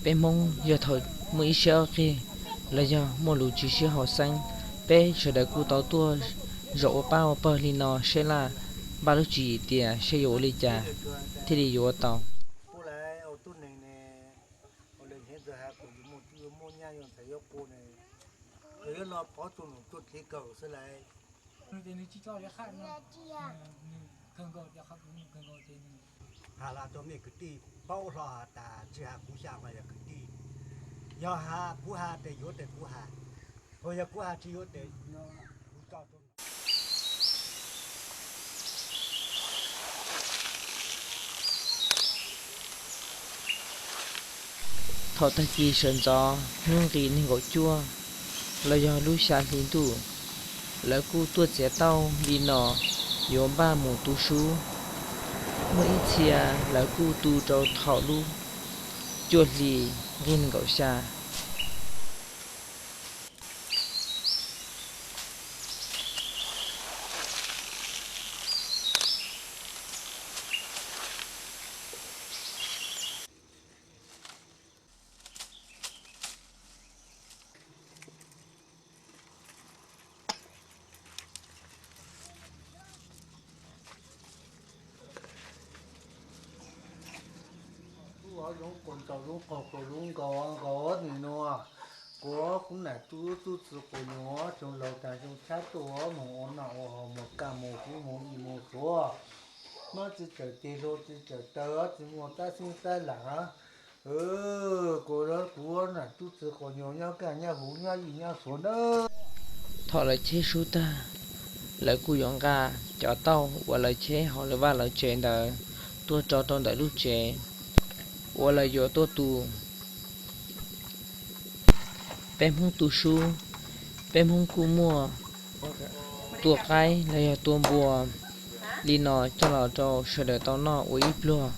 Peb Hmoob yog thaum muaj ib siab ob qig los yog muaj lus tsis sib haum xeeb, peb sawv daws kuj tau tuaj zaum ua pab ua pawg li no seb Laj npaj lub tswv yim tias seb yuav ua li cas thiaj li yuav ua tau. Has los rau mej kwv tij paub hlo has tas tsis has kuv xya mas yog kwv tij. Yog has kuv has tes yuav tes kuv has, ho yog kuv has tsis yuav tes kuv tso rau. Thaum tag kis sawv ntxov hnub nqis nees nkaum cuaj los yog lub xya hli ntuj, lawv kuj tuaj txiav tauj li no yuav npaj mus tu sub. Muaj ib txhia lawv kuj tu rau thaum lub cuaj hli nqis nees nkaum xya. Lub zoov kuas ntaus zoov qaug kuas zoov nkaus nkaus nim no. Kuv, kuv nam tub tub txwv quas nyuam xyoo laus tas xyoo tshab tuaj moog ua noj ua haus moog kaj moog huv moog ib moog suav. Muab txiv tawm tes hlo txiv tawm taw txiv muag tab xib tab lam. Kuv, kuv nam tub txwv quas nyuam nyob kaj nyob huv nyob ib nyob suav nawb. Thaum lawv cheb sub tag, lawv kuj yuav nqa cov tauj uas lawv cheb hauv lawv vaj lawv tsev ntawd tuaj tso rau ntawm lub tsev uas lawv yuav tuaj tu. Peb Hmoob tu sub, peb Hmoob kuj muaj tua qaib los yog tua npua li no coj los rau sawv daws tau noj ua ib pluag.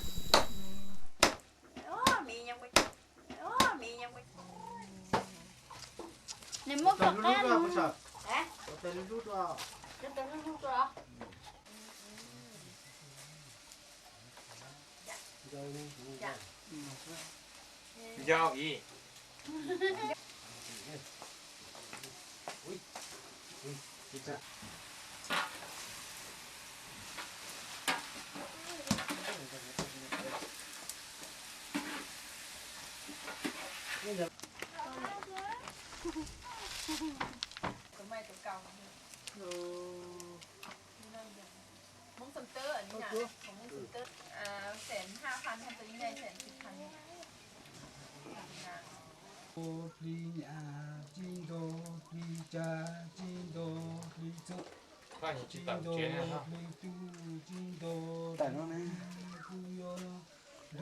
Plig nyam, plig nto, plig tsa, plig nto, plig txob, plig nto, plig tub, plig nto, plig kuj yuav nto.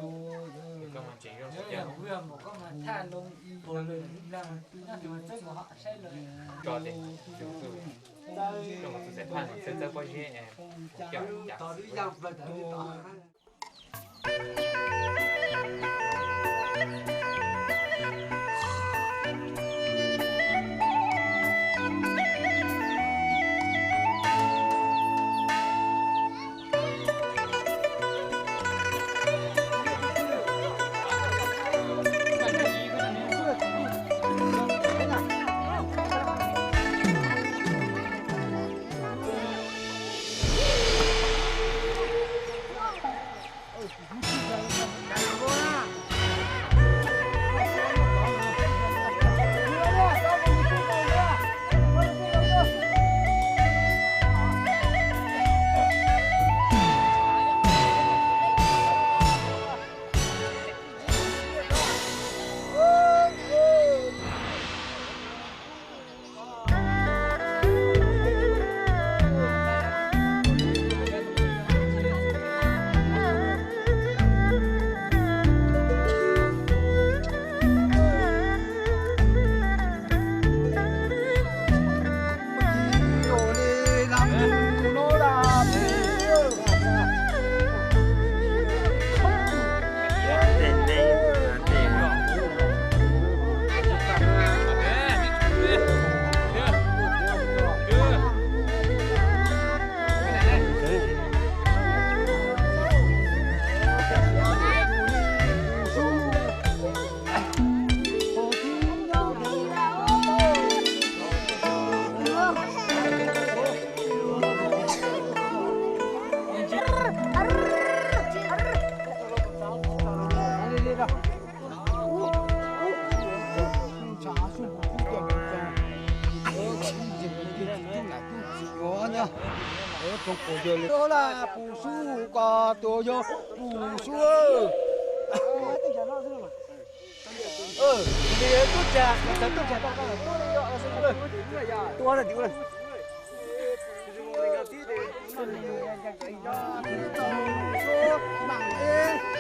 Laj pus sub, koj tus yog pus sub.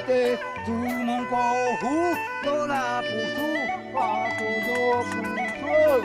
Tes tug moog kaus huv, laj pus sub, koj tus yog pus sub.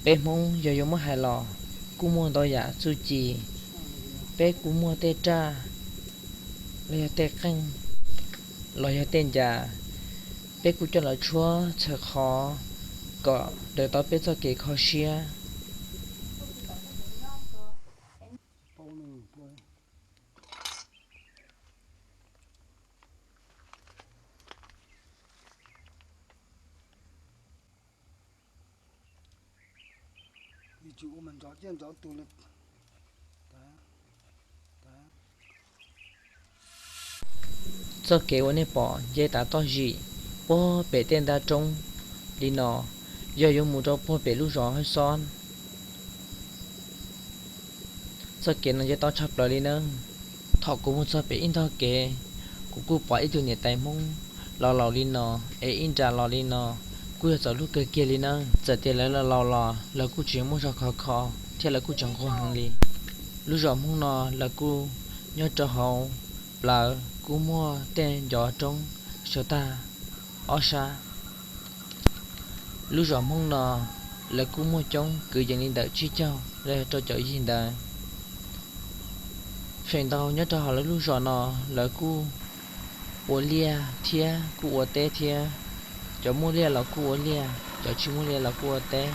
Peb Hmoob yog yuav muab hais los kuj muaj ntau yam txuj ci. Peb kuj muaj tej raj, los yog tej qeej, los yog tej ncas, peb kuj coj los tshuab txhawm qhov kom daws tau peb txoj kev kho siab. Txoj kev uas nej pom nce tav toj zim puag pem tej ntav roob li no yog yuav mus rau puag pem lub zos Hawj Xob. Txoj kev no nce toj tshaj plaws li nawb. Thaum kuv mus txog pem ib ntog kev, kuv kuj pom ib tug niam tais Hmoob laus laus li no, es ib nra los li no, kuj yog txaus hlub kawg kiag li nawb. Txawm tias lawv laus laus los lawv kuj tseem muaj zog khov kho thiab lawv kuj tseem nquag heev li. Lub zos Hmoob no lawv kuj nyob rau hauv plawv kuj muaj tej ncov roob sawv tag ob sab. Lub zos Hmoob no lawv kuj muaj coob kwv yees li ntawm tsib caug los yog rau caum yig ntawd. Feem ntau nyob rau hauv lawv lub zos no lawv kuj ua liaj thiab kuj ua teb thiab. Cov muaj liaj los kuj ua liaj, cov tsis muaj liaj los kuj ua teb.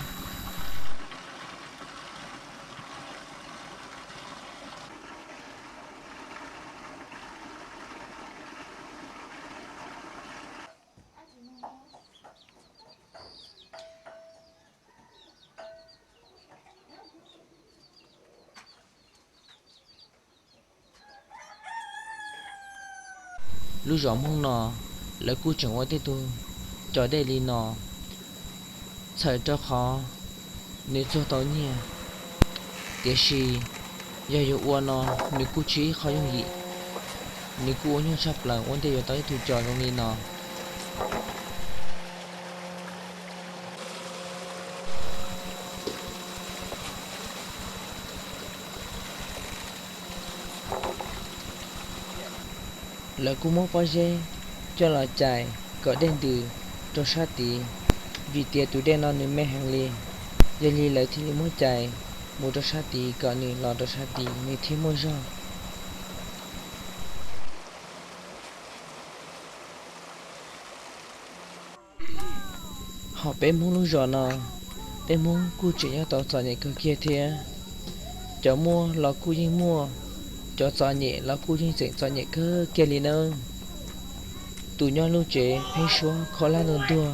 Lub zos Hmoob no lawv kuj tseem ua tej tug cov dej li no, txhawm rau qhov nws txuag tau nyiaj, tiam sis yog yuav ua no nws kuj tsis ib qho yooj yim, nws kuj ua nyuaj tshaj plaws ua ntej yuav tau ib tug cos zoo li no. Lawv kuj muab pob zeb coj los cais kom dej ntws rau sab tid, vim tias tus dej no nws me heev li. Yog li lawv thiaj li muab cais mus rau sab tid kom nws los rau sab tid nws thiaj muaj zog. Hos peb Hmoob lub zos no, peb Hmoob kuj tseem nyob tau txom nyem kawg kiag thiab. Cov muaj los kuj yeej muaj, cov txom nyem los kuj yeej tseem txom nyem kawg kiag li nawb. Tus nyob lub tsev pheeb suab khaub hlab ntuag ntuag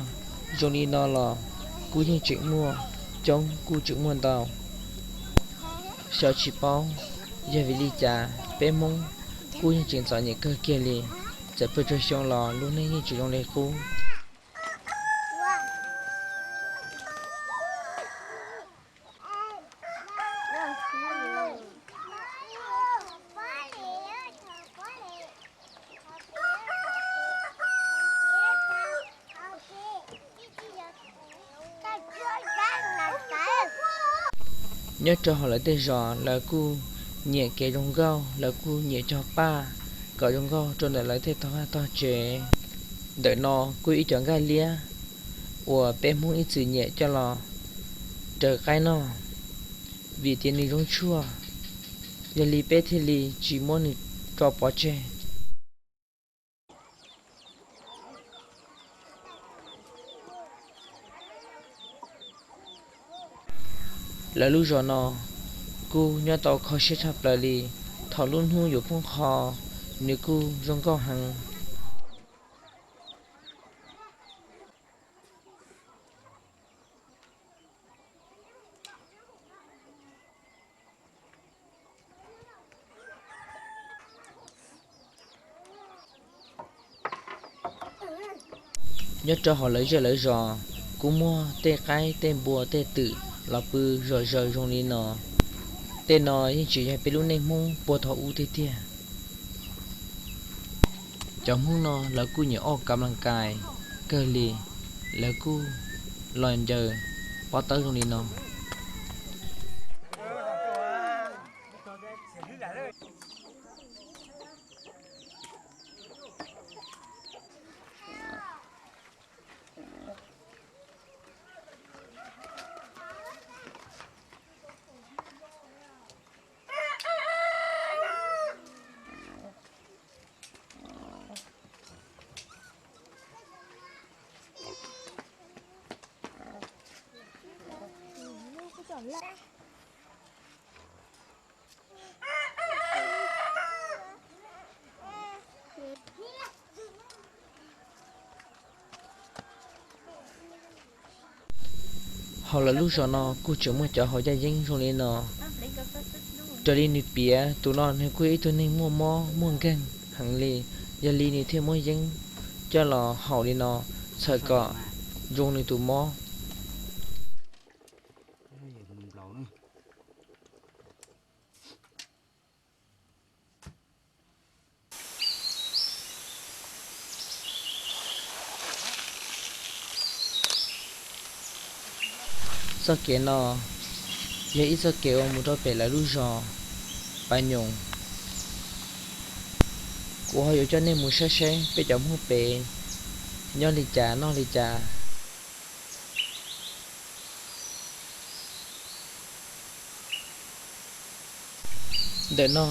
zoo li no los kuj yeej tseem muaj, coob kuj tseem muaj ntau. Xyov tsis paub, yog vim li cas peb Hmoob kuj yeej tseem txom nyem kawg kiag li, txawm pawg tsuag xyoo los lub neej yeej tsis zoo li qub. Nyob rau hauv lawv tej zos lawv kuj nyiam kev zoo nkauj, lawv kuj nyiam cog paj kom zoo nkauj rau ntawm lawv tej tog vaj tog tsev. Ntawm no kuj ib cov nkaj liab uas peb Hmoob ib txwm nyiam coj los raws qaib noj, vim tias nws zoo tshuaj, yog li peb thiaj li tsis muab nws tso pov tseg. Lawv lub zos no kuj nyob tau kho siab tshaj plaws li, thaum lub hnub yuav poob qho nws kuj zoo nkauj heev. Nyob rau hauv lawv zej lawv zos kuj muaj tej qaib tej npua tej twm los pw zom zaws zoo li no. Tej no yeej tsis yog peb lub neej Hmoob puag thaum ub tiag tiag. Cov Hmoob no lawv kuj nyiam ua kam las kais kawg li, lawv kuj los ncaws pob tawb zoo li no. Hauv lawv lub zos no kuj tseem muaj cov haus yaj yeeb zoo li no. Raws li nws piav, tus no nws kuj yog ib tug neeg muaj mob muaj nkeeg heev li, yog li nws thiaj muab yeeb coj los haus li no, txhawm kom zoo nws tus mob. Txoj kev no yog ib txoj kev uas mus rau pem lawv lub zos Pas Nyoos. Kuv ho yuav coj nej mus saib saib peb cov Hmoob pem nyob li cas noj li cas. Ntawm no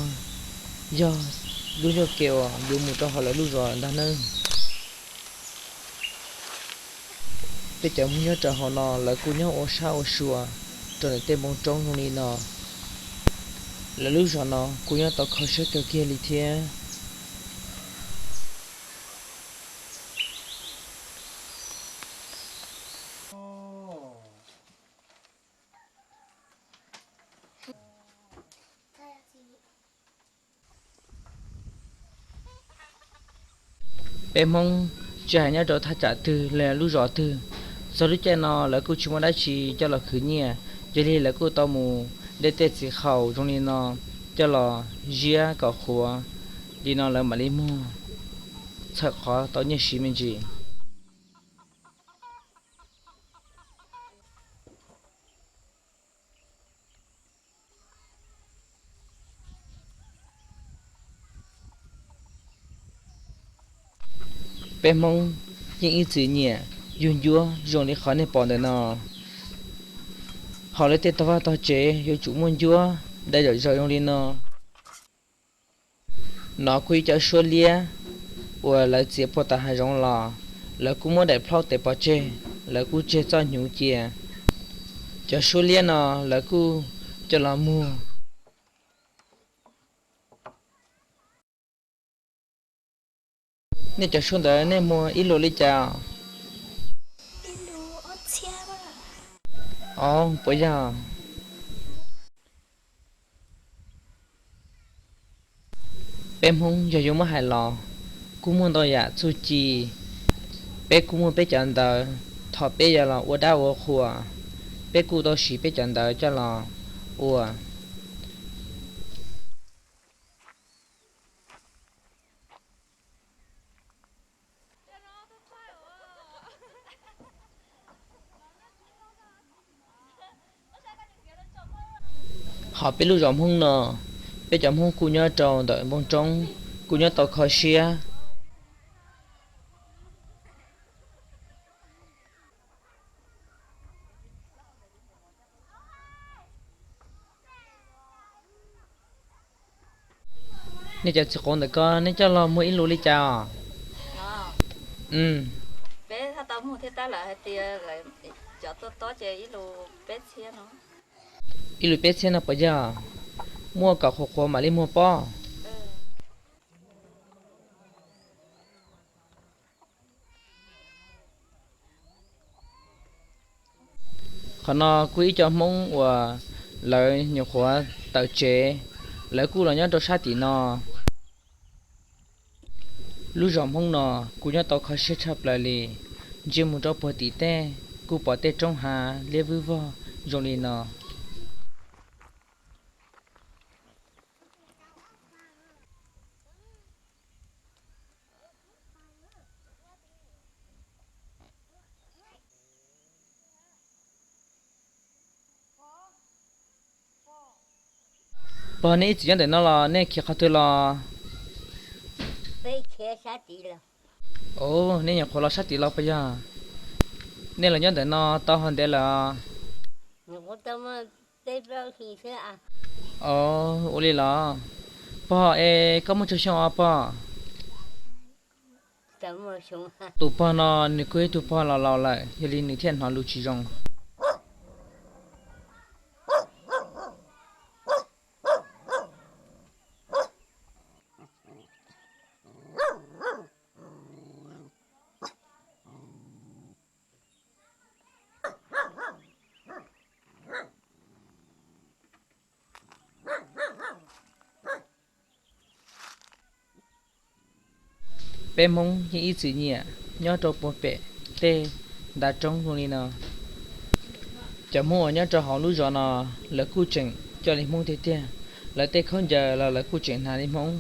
yog lub ncauj ke uas yuav mus rau hauv lawv lub zos ntag nawb. Peb cov Hmoob nyob rau hauv no lawv kuj nyob ua sab ua sua rau ntawm tej npoo roob zoo li no. Lawv lub zos no kuj nyob tau kho siab kawg kiag li thiab. Peb Hmoob tsis hais nyob rau thaj tsam twg los lub zos twg, txog lub caij no lawv kuj tsis muaj dab tsi coj los khwv nyiaj, yog li lawv kuj tau mus de tej txiv qhaum zoo li no coj los ziab kom qhuav, li no lawv mam li muag, txhawm qhov tau nyiaj siv me ntsis. Peb Hmoob yeej ib txwm nyiam yug ncuab zoo li qhov nej pom ntawm no. Hauv lawv tej tog vaj tog tsev yuav tsum muaj ncuab dai zom zaws zoo li no. No kuj ib cov suab liab uas lawv txiav puag tom hav zoov los, lawv kuj muab daim plaub tes pov tseg, lawv kuj tseg txoj hnyuv cia. Cov suab liab no lawv kuj coj los muag. Nej cov suab ntawd nej muag ib lus li cas? Os, puas yog? Peb Hmoob yog yuav muab hais los, kuj muaj ntau yam txuj ci. Peb kuj muaj peb cov ntawv, thaum peb yuav los ua dab ua qhua, peb kuj tau siv peb cov ntawv coj los ua. Hos peb lub zos Hmoob no, peb cov Hmoob kuj nyob rau ntawm npoo roob, kuj nyob tau kho siab. Nej cov txiv qauv ntawm ko, neb coj los muag ib lus li cas os? Ib lus peb txhiab no puas yog? Muaj kom qhuav qhuav mam li muag pob. Qhov no kuj ib co Hmoob uas lawv nyuam qhuav tawm tsev, lawv kuj los nyob rau sab tim no. Lub zos Hmoob no kuj nyob tau kho siab tshaj plaws li, ntsia mus rau puag tim tej kuj pom tej roob hav liab vwj vog zoo li no. Pog, nej ib txwm nyob ntawm no los nej khiav qhov twg los? Os, nej nyuam qhuav los sab tid los puas yog? Nej los nyob ntawm no tau hov ntev lawm os? Os, ua li los. Pog, es koj muaj tsawg xyoo os pog? Tus pog no nws kuj ib tug pog laus laus lawm, yog li nws thiaj hnov lus tsis zoo. Peb Hmoob yeej ib txwm nyiam nyob rau puag pem tej ntav roob zoo li no. Cov Hmoob uas nyob rau hauv lub zos no, lawv kuj tseem coj li Hmoob tiag tiag, lawv tej khaub ncaws los lawv kuj tseem hnav li Hmoob.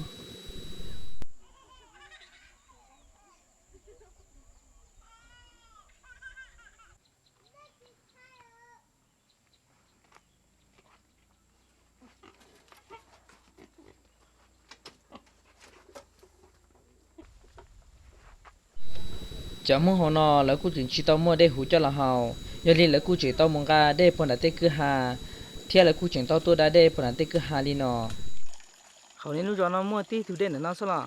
Cov Hmoob hauv no lawv kuj tseem tsis tau muaj dej huv coj los haus, yog li lawv kuj tseem tau mus nqa dej puag nram tej kwj ha, thiab lawv kuj tseem tau tuaj da dej puag nram tej kwj ha li no. Hauv nej lub zos no muaj tib tug dej ntawm no xwb los?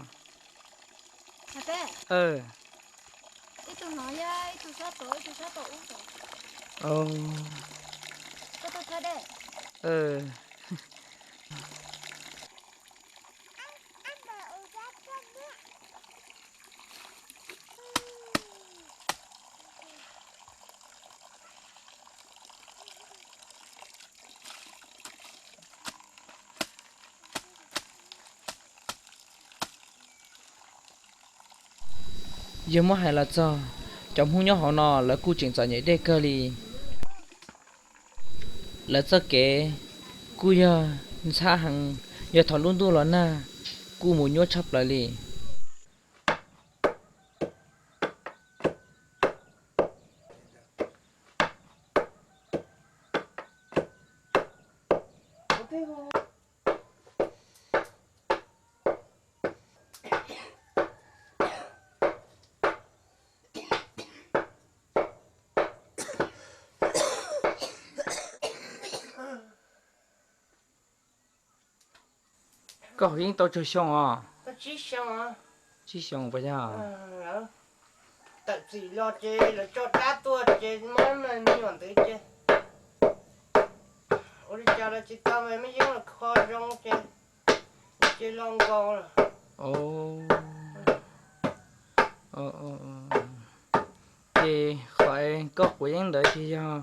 Yog muab hais los txog, cov Hmoob nyob hauv no lawv kuj tseem txom nyem dej kawg li. Lawv txoj kev kuj yog ntxhab heev, yog thaum lub ntuj los nag kuj mus nyuaj tshaj plaws li. Koj yeej tau tsawg xyoo os? Tsib xyoo puas yog? Tawm txim los ces lawv tso dab tuaj ces muab me nyuam ntawd ces ua li cas los tsis tau, me yeeb los kho zoo ces ces los nkaus lawm. Ces qhov koj quav yeeb ntawd ces yog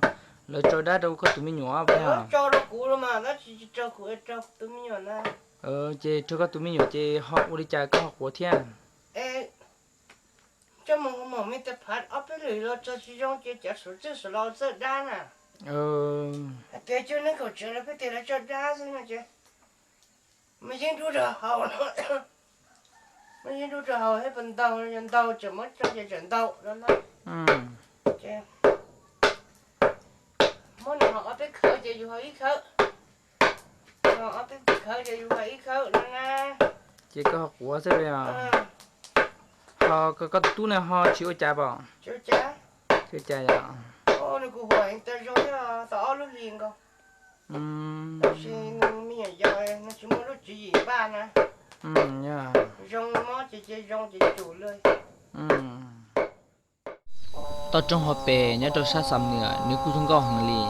lawv tso dab rau koj tus me nyuam puas yog? Tso rau kuv los mas, tab sis tsis raug kuv, raug tus me nyuam na. Ces rau koj tus me nyuam ces ho ua li cas koj ho quav thiab? Coj mus hu mom me tas phav ob peb lwm los txog tsis zoo ces cov suav txwj suav laus txawj dab na. Hais tias coj neeg kaum tsawv los peb tias lawv tso dab xwb no ces mas yeej dub rau hauv, mas yeej dub rau hauv thiab pas ntaug, yog ntaug tseem muab tso ces tseem ntaug no na. Ces muab no ho ob peb khawv ces yus ho ib khawv, no ob peb khawv ces yus ho ib khawv no na. Ces koj ho quav xwb los? Ho koj tus tub ne ho tsis ua cas pom? Tsis ua cas. Nws kuj huam heev tas zoo thiab, tau ob lub hlis nkaus. Tab sis nws me nyuam yaus nws tsis muaj lub tswv yim npaj na. Zoo mob ces cia zoo ces tsum li. Toj roob hauv pes nyob rau sab Xam Nuam nws kuj zoo nkauj heev li.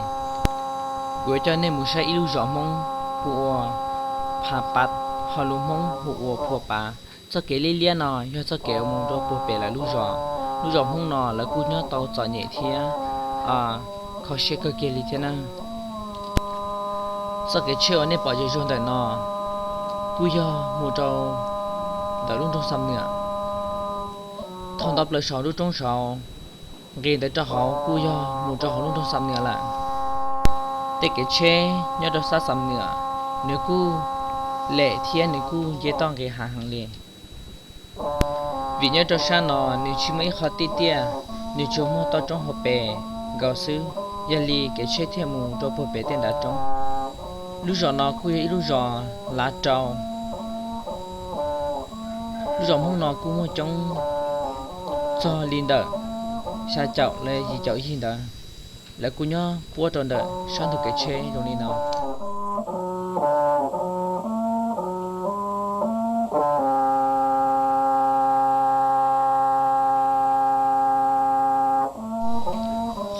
Kuv yuav coj nej mus saib ib lub zos Hmoob hu ua Phav Pav, ho lus Hmoob hu ua Phua Pav. Txoj kev liab liab no yog txoj kev mus rau puag pem lawv lub zos. Lub zos Hmoob no lawv kuj nyob tau txom nyem thiab kho siab kawg kiag li thiab na. Txoj kev tsheb uas nej pom zuag zuag ntawm no kuj yog mus rau ntawm lub nroog Xam Nuam. Thaum ntau plaws saum lub roob saud, nqis ntawd rau hauv kuj yog mus rau hauv lub nroog Xam Nuam lawm. Tej kev tsheb nyob rau sab Xam Nuam nws kuj lem thiab nws kuj nce toj nqis hav heev li. Vim nyob rau sab no nws tsis muaj ib qho tiaj tiaj, nws tsuas muaj toj roob hauv pes nkaus xwb, yog li kev tsheb thiaj mus rau puag pem tej ntav roob. Lub zos no kuj yog ib lub zos lav rau. Lub zos Hmoob no kuj muaj coob txog li ntawm xya caum los yog yim caum yig ntawd. Lawv kuj nyob puab rau ntawm sab ntug kev tsheb zoo li no.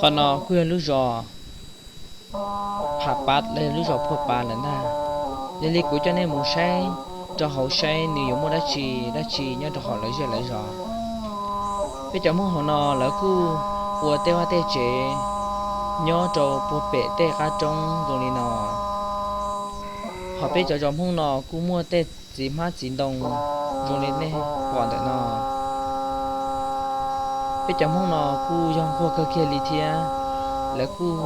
Qhov no kuj yog lub zos Phav Pav los yog lub zos Phua Pav lawm ntag. Yog li kuv coj nej mus saib rau hauv saib nws yuav muaj dab tsi dab tsi nyob rau hauv lawv zej lawv zos. Peb cov Hmoob hauv no lawv kuj ua tej vaj tej tsev nyob rau puag pem tej qab roob zoo li no. Ho peb cov zos Hmoob no kuj muaj tej txiv hmab txiv ntoo zoo li nej pom ntawm no. Peb cov Hmoob no kuj yog nquag kawg kiag li thiab, lawv kuj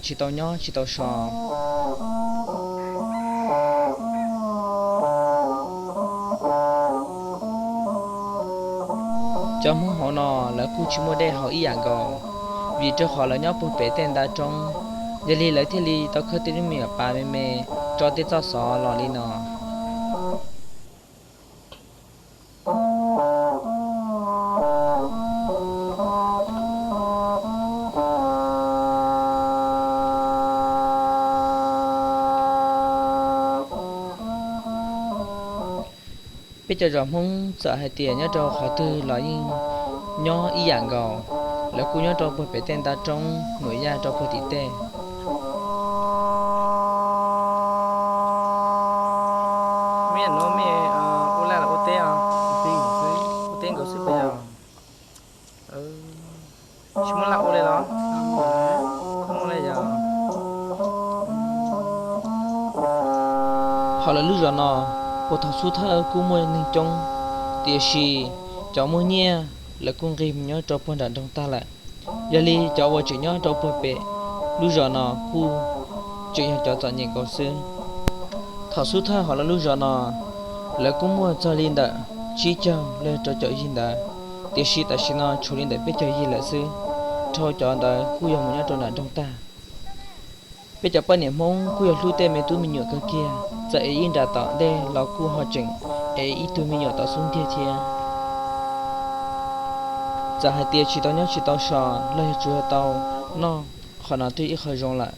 tsis tau nyob tsis tau so. Cov Hmoob hauv no lawv kuj tsis muaj dej haus ib yam nkaus, vim rau qhov lawv nyob puag pem tej ntav roob, yog li lawv thiaj li tau khawb tej lub me nyuam pas me me rau tej txoj xov los li no. Peb cov zos Hmoob txawm hais tias nyob rau qhov twg los yeej nyob ib yam nkaus, lawv kuj nyob rau puag pem tej ntav roob nuam yaj rau puag tim tej. Mej nuav mej ua laj los ua teb? Ua teb nkaus xwb puas yog? Tsis muaj laj ua li los? Ho lawv lub zos no puag thaum xub thawj kuj muaj neeg coob, tiam sis cov muaj nyiaj lawv kuj nqis mus nyob rau puag nram nroog tag lawm. Yog li cov uas tseem nyob rau puag pem lub zos no kuj tseem yog cov txom nyem nkaus xwb. Thaum xub thawj ho lawv lub zos no lawv kuj muaj txog li ntawm tsib caug los rau caum yig ntawd, tiam sis tam sim no tshuav li ntawm peb caug yig lawm xwb, dhau cov ntawd kuj yog mus nyob rau nram nroog tag. Peb cov poj niam Hmoob kuj yog hlub tej me tub me nyuam kawg kiag, txawm ev ib nra tom ntej los kuj ho tseem ev ib tug me nyuam tom xub ntiag thiab. Txawm hais tias tsis tau nyob tsis tau so los yog tsuas yog tau noj, qhov no twb ib qho zoo lawm.